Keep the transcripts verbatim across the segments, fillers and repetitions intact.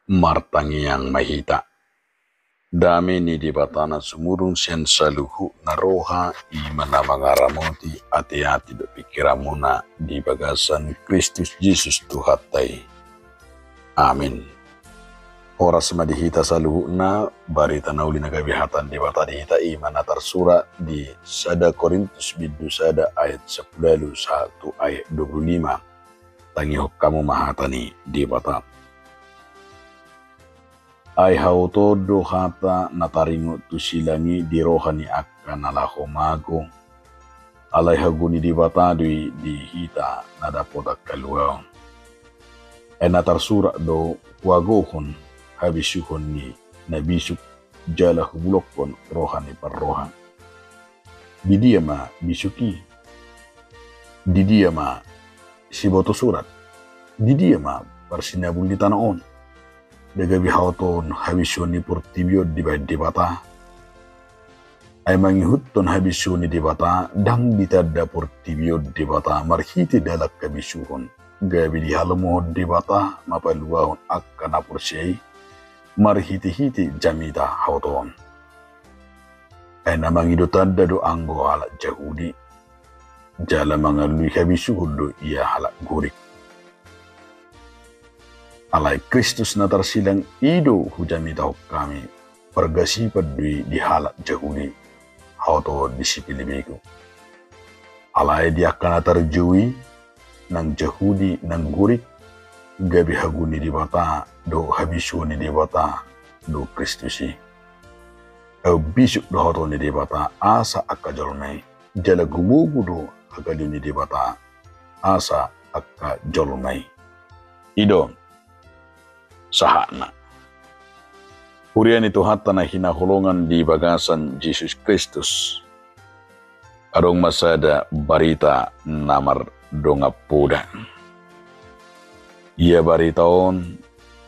Martangiang ma hita. Dame ni Debata na sumurung sian saluhutna roha, i ma na mangaramoti ateate dohot pingkiranmuna di bagasan Kristus Jesus Tuhanta i. Amin. Horas ma di hita saluhutna. Barita na uli na gabe hata ni Debata di hita i ma na tarsurat di sada Korintus bindu sada ayat sampulu ualu sahat tu ayat dua pulu lima. Tangihon hamu ma hata ni Debata. Ai hautoon do hata na taringot tu silang i di roha ni angka na laho mago. Alai hagogoon ni Debata do i di hita na dapotan haluaon. Ai na tarsurat do, huagohon habisuhon ni na bisuk, jala hubulongkon roha ni parroha. Di dia ma bisuk i? Di dia ma siboto surat? Di dia ma parsinabul ni tano on? Ndang gabe hautoon habisuhon ni portibi on dibahen Debata? Ai mangihuthon habisuhon ni Debata, ndang ditanda portibi on Debata marhite dalan habisuhon, gabe dihalomohon Debata ma paluahon angka na porsea i marhitehite jamita hautoon. Ai na mangido tanda do anggo halak Jahudi, jala mangalului habisuhon do ia halak Gorik. Alai Kristus na tarsilang i do hujamitahon hami, pargasipan do i di halak Jahudi, hautoon di sipelebegu. Alai di angka na tarjou i, nang Jahudi nang Gorik, gabe hagogoon ni Debata dohot habisuhon ni Debata do Kristus i. Ai umbisuk do hautoon ni Debata asa angka jolma i, jala gumogo do hagaleon ni Debata asa angka jolma i. I do sahatna. Huria ni Tuhanta na hinaholongan di bagasan Jesus Kristus, adong ma sada barita na mardongan poda. Ia barita on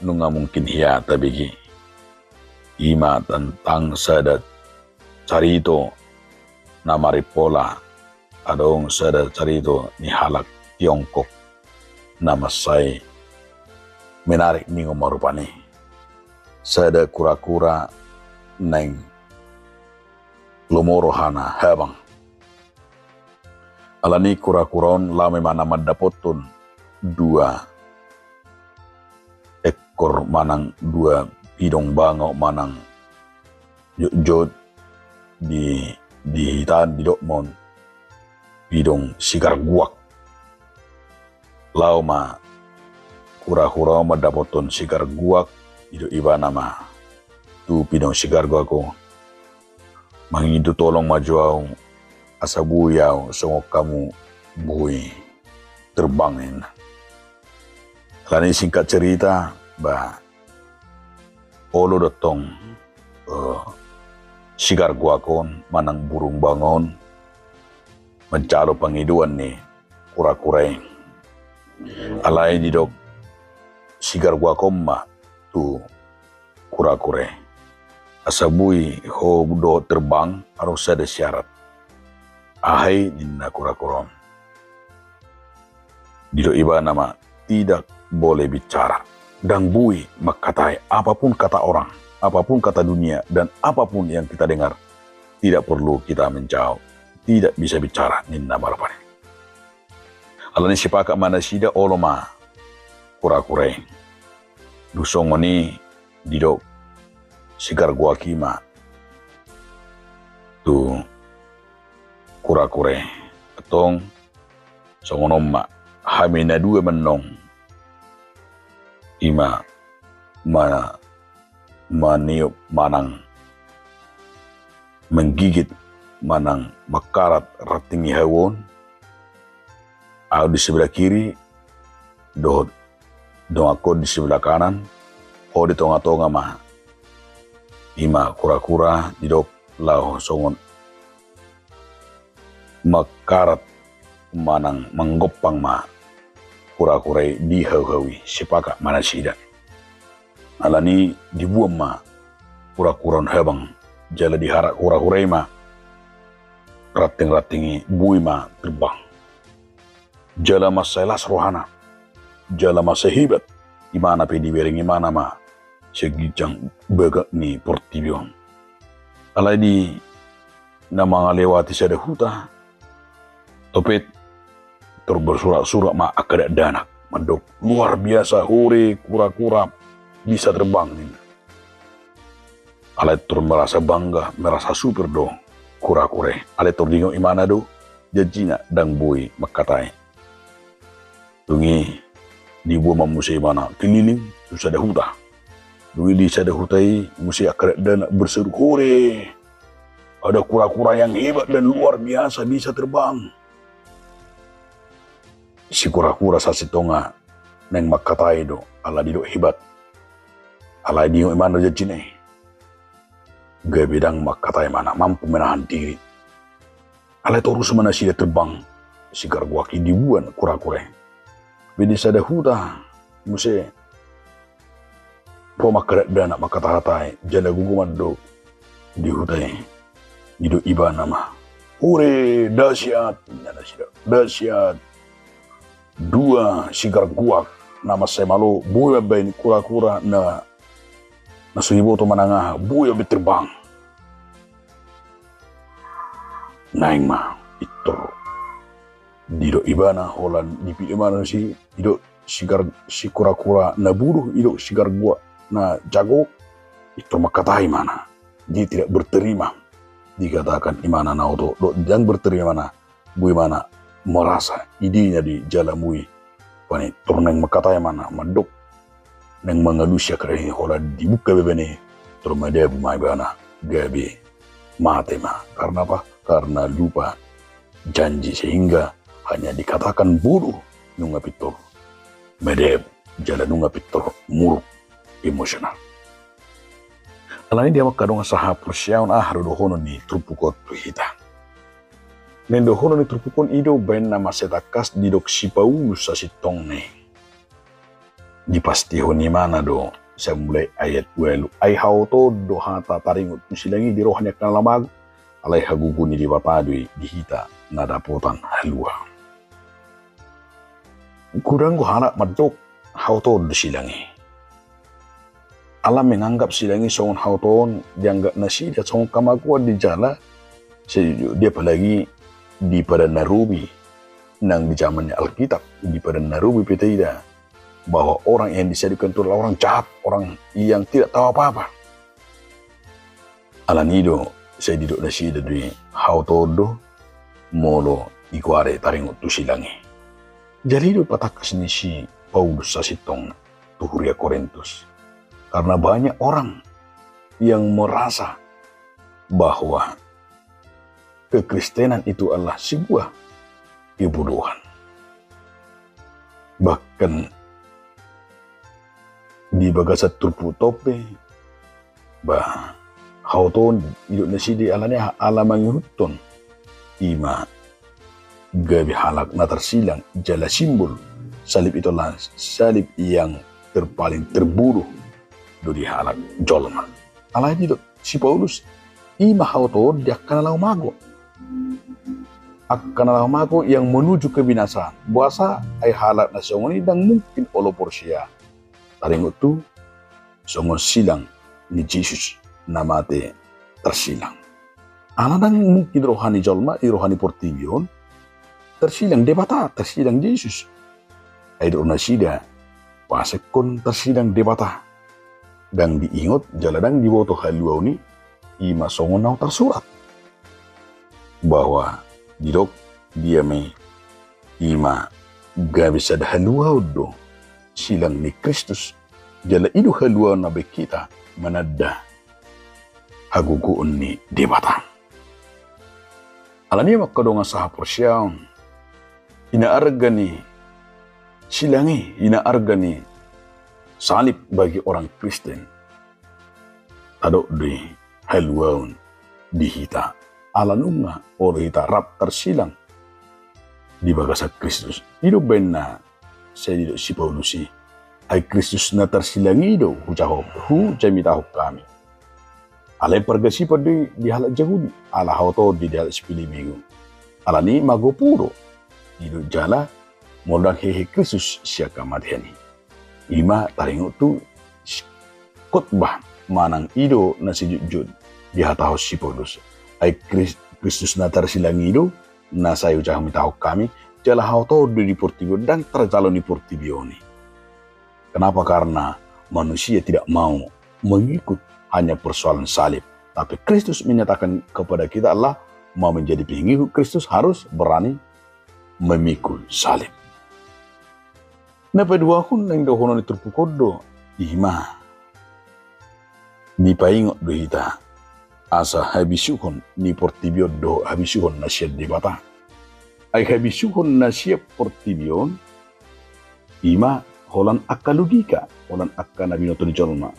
nunga mungkin hea tabege. I ma tentang sada carito na marimpola. Adong sada carito ni halak Tiongkok na mansai menarik ningon ma rupani. Sada kurakura naeng lomo rohana habang. Alani kurakura on laho ma imana mandapothon dua ekor manang dua pidong bango manang jotjot di, di hita on didok ma on pidong sigar guak. Laho ma kurakura on mandapothon sigar guak, didok ibana ma tu pidong sigar guak on, mangido tolong ma jo au, asa boi au songon hamu boi terbang, ninna. Alani singkat cerita, ba, olo do tong, eh, sigar guak on manang burung bango on manjalo pangidoan ni kurakura i. Alai didok sigar guak on ma tu kurakura i, asa boi ho dohot terbang, adong sada syarat. Aha i, ninna kurakura on. Didok ibana ma, tidak boleh bicara. Ndang boi mangkatai, apapun kata orang, apapun kata dunia, dan apapun yang kita dengar, tidak perlu kita menjawab. Tidak bisa bicara, ninna ma rupani. Alani sipakat ma nasida, olo ma kurakura i. Dung songon i didok sigar guak i ma tu kurakura i. Antong songon on ma, hami na dua mantong, i ma, ma, maniop manang manggigit manang mangkarat ranting ni hau on. Au di sebelah kiri, dohot donganku on di sebelah kanan, ho di tongatonga ma. I ma kurakura didok laho songon mangkarat manang manggompang ma kurakura i di hauhau i, sipakat ma nasida. Alani dibuan ma kurakura on habang, jala diharat kurakura i ma rantingranting i, boi ma terbang. Jala mansai las rohana, jala mansai hebat. Imana pe dibereng imana ma sian ginjang bagak ni portibi on. Alai di na mangalewati sada huta, topet tor bersurak-surak ma angka dakdanak mandok, luar biasa, hure, kura-kura bisa terbang, ninna. Alai tor merasa bangga, merasa supir do kura-kura i. Alai tor diingot imana do janjina, ndang boi mangkatai. Dung i diboan ma muse imana keliling tu sada huta. Dung i di sada huta i muse angka dakdanak berseru, hure, ada kura-kura yang hebat dan luar biasa, bisa terbang. Si kura-kura sasintongna naeng mangkatai do ala didok hebat. Alai diingot imana janjina i, gabe ndang mangkatai imana, mampu menahan diri. Alai torus ma nasida terbang, sigar goak i diboan kura-kura i. Pe di sada huta muse ro ma angka dakdanak mangkatahata i, jala gogo mandok di huta i. Didok ibana ma, hure, dahsyat, ninna nasida, dahsyat. Dua sigar goak na mansai malo boi mambahen kura-kura na, na so diboto manang aha, boi mambahen terbang. Naeng ma pintor didok ibana, holan dipillit ibana si, didok sigar, si kura-kura na bodo, didok sigar goak na jago, pintor mangkatai imana. Dia tidak berterima dikatakan imana na oto, dok ndang berterima imana, boi imana merasa idenya di jala mui. Rupani tor naeng mangkatai imana mandok, naeng mangalusi angka dakdanak i, holan dibuka bebana i, tor madabu ma ibana, gabe mate ma. Karna apa? Karna lupa janji, sehingga hanya dikatakan bodo nunga pintor madabu jala nunga pintor muruk emosional. Alani i, di hamu angka dongan sahaporseaon, aha do dohonon ni turpuk on tu hita? Naeng dohonon ni turpuk on i do baen na mansai tangkas didok si Paulus sasintongna i. Dipastihon imana do sian mulai ayat ualu, ai haotoon do hata taringot tu silang i di roha ni angka na laho mago, alai hagogoon ni Debata do i di hita na dapotan haluaon. Godang do halak mandok haotoon do silang i. Ala menganggap silang i songon haotoon, dianggap nasida songon hamagoan di jala, di apalagi di Padan na Robi, nang di jaman ni Alkitab, di Padan na Robi pe taida bahwa orang yang disalibkan itu adalah orang jahat, orang yang tidak tahu apa-apa. Alani i do sai didok nasida do i haotoon do molo digoari taringot tu silang i. Jala i do patangkas ni si Paulus sasintongna tu huria Korintus. Karena banyak orang yang merasa bahwa kekristenan itu adalah sebuah kebodohan. Bahkan di bagasan turpuk on pe, bah, haotoon didok nasida i alani aha? Ala mangihuthon i ma gabe halak na tarsilang, jala simbol salib itu adalah salib yang terpaling terbodoh do di halak jolma. Alai didok si Paulus, i ma haotoon di angka na laho mago. Angka na laho mago yang menuju kebinasaan. Boasa? Ai halak na songon i ndang mungkin olo porsea taringot tu songon silang ni Jesus na mate tarsilang. Ala ndang mungkin roha ni jolma di roha ni portibi on tarsilang Debata, tarsilang Jesus. Ai didok nasida, boasa ingkon tarsilang Debata? Ndang diingot jala ndang diboto haluaon i, i ma songon na tarsurat. Bahwa didok dia ma i, i ma gabe sada haluaon do silang ni Kristus, jala i do haluaon na baen hita mananda hagogoon ni Debata. Alani i ma angka dongan sahaporseaon, i na arga ni silang i, i na arga ni salib bagi orang Kristen, tadok do i haluaon di hita ala nunga olo hita rap tarsilang di bagasan Kristus. I do baen na sai didok si Paulus i, ai Kristus na tarsilang i do hujahahon, hujamitahon hami. Alai pargasipan do i di halak Jahudi, ala haotoon do i di halak sipilibegu. Alani i mago poda didok jala molo ndang hehe Kristus sian hamatean i, i ma taringot tu si-, khotbah manang i do na sijutjut dihatahon si Paulus. Ai Kris-, Kristus na tarsilang i do na sai ujahon mitahon hami, jala haotoon do di portibi on, ndang tarjalo ni portibi on i. Kenapa? Karena manusia tidak mau mengikut hanya persoalan salib. Tapi Kristus menyatakan kepada kita adalah mau menjadi pengikut Kristus harus berani memikul salib. Na paduahon naeng dohonon ni turpuk on do, i ma dipaingot do hita asa habisuhon ni portibi on dohot habisuhon na sian Debata. Ai habisuhon na sian portibi on, i ma holan angka logika, holan angka na binoto ni jolma.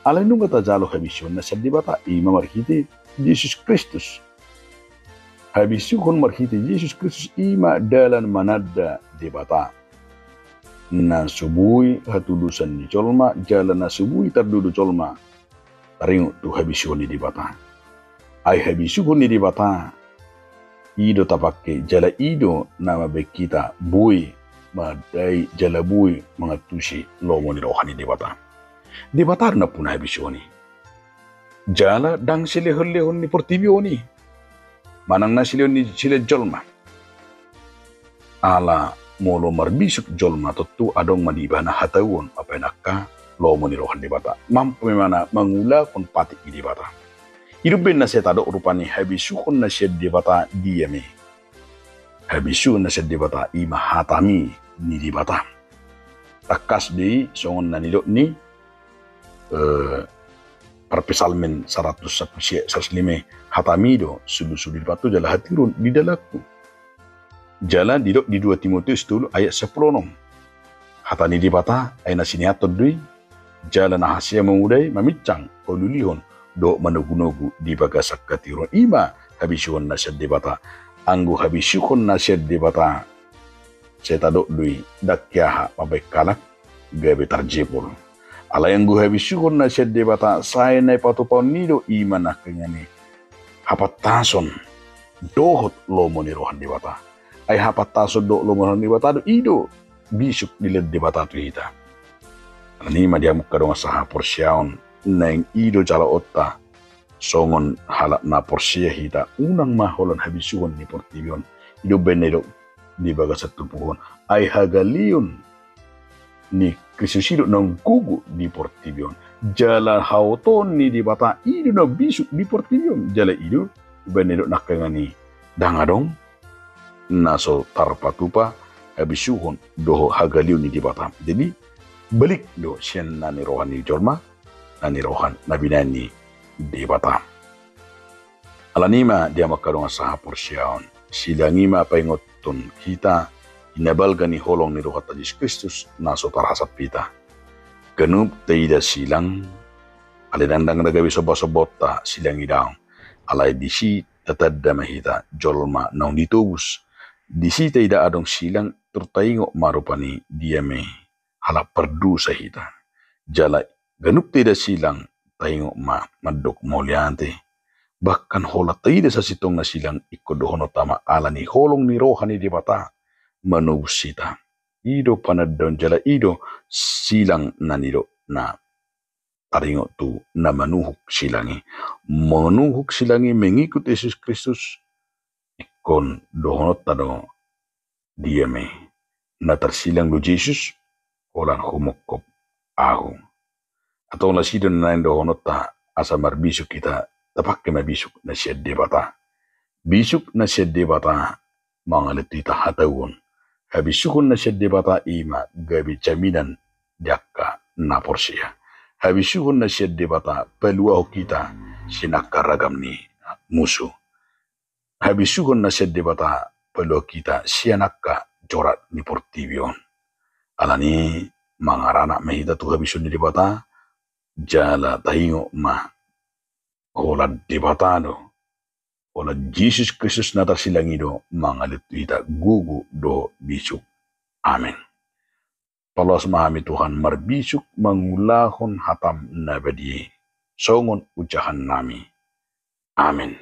Alai nunga tajalo habisuhon na sian Debata, i ma marhite Jesus Kristus. Habisuhon marhite Jesus Kristus i ma dalan mananda Debata. Na so boi hatudosan ni jolma, jala na so boi tardodo jolma taringot tu habisuhon ni Debata. Ai habisuhon ni Debata i do tapangke, jala i do na mambahen hita boi mandai jala boi mangantusi lomo ni roha ni Debata. Debata do nampuna habisuhon i. Jala ndang silehonlehon ni portibi on i, manang na silehon ni, silehon jolma. Ala molo marbisuk jolma, tontu adong ma di ibana hatahuon mambahen angka lomo ni roha ni Debata. Mampu ma ibana mangulahon patik ni Debata. I do umbahen na sai tadok rupani habisuhon na sian Debata dia ma i. Habisuhon na sian Debata i ma hatami ni Debata. Tangkas do i songon na nidok ni, eh, Parpsalmen saratus sampulu sia, saratus lima, hatami do suluhon di pathu jala hatiuron di dalanhu. Jala didok di dua Timoteus tolu ayat sampulu onom. Hata ni Debata, ai na sinihathon do i, jala na hasea mangudai, maminsang, paulihon, dohot manogunogu di bagasan hatiuron. I ma habisuhon na sian Debata. Anggo habisuhon na sian Debata, sai tadok do i, ndang hea aha mambahen halak gabe tarjepol. Alai anggo habisuhon na sian Debata, sai na ipatupaon i do, i ma nangkiningan i hapantason dohot lomo ni roha ni Debata. Ai hapantason dohot lomo ni roha ni Debata do, i do bisuk dilehon Debata tu hita. Alani i ma di hamu angka dongan sahaporseaon, naeng i do jaloonta songon halak na porsea hita, unang ma holan habisuhon ni portibi on. I do umbahen na didok di bagasan turpuk on. Ai hagaleon ni Kristus i do naung gogo di portibi on. Jala haotoon ni Debata i do na bisuk di portibi on. Jala i do umbahen na didok nangkiningan i, ndang adong na so tarpatupa habisuhon dohot hagaleon ni Debata. Jadi, balik do sian na niroha ni jolma, na niroha na binahen ni Debata. Alani i ma di hamu angka dongan sahaporseaon, silang i ma paingothon hita di na balga ni holong ni rohanta Jesus Kristus na so tarhasap hita. Ganup taida silang, alai ndang, ndang na gabe sombasombaonta silang idaon. Alai disi tatanda ma hita jolma naung ditobus. Disi taida adong silang, tor taingot ma rupani dia ma i halak pardosa hita. Jala ganup taida silang, taingot ma mandok mauliate. Bahkan holan taida sasintongna silang, ingkon dohononta ma ala ni holong ni roha ni Debata manobus hita. I do panandaon jala i do silang na nidok na taringot tu na manuhuk silang i. Manuhuk silang i mengikut Jesus Kristus, ingkon dohononta do dia ma i, na tarsilang do Jesus, holan humongkop ahu. Antong laos i do na naeng dohononta asa marbisuk hita, tapangke ma bisuk na sian Debata. Bisuk na sian Debata mangalehon tu hita hatahuon. Habisuhon na sian Debata i ma gabe jaminan di angka na porsea. Habisuhon na sian Debata paluahon hita sian angka ragam ni musu. Habisuhon na sian Debata paluahon hita sian angka jorat ni portibi on. Alani i, mangaranak ma hita tu habisuhon ni Debata, jala taingot ma, holan Debata do, holan Jesus Kristus na tarsilang i do mangalehon tu hita gogo dohot bisuk. Amen. Paloas ma hami Tuhan marbisuk mangulahon hatam na badia i, songon ujahannami. Amen.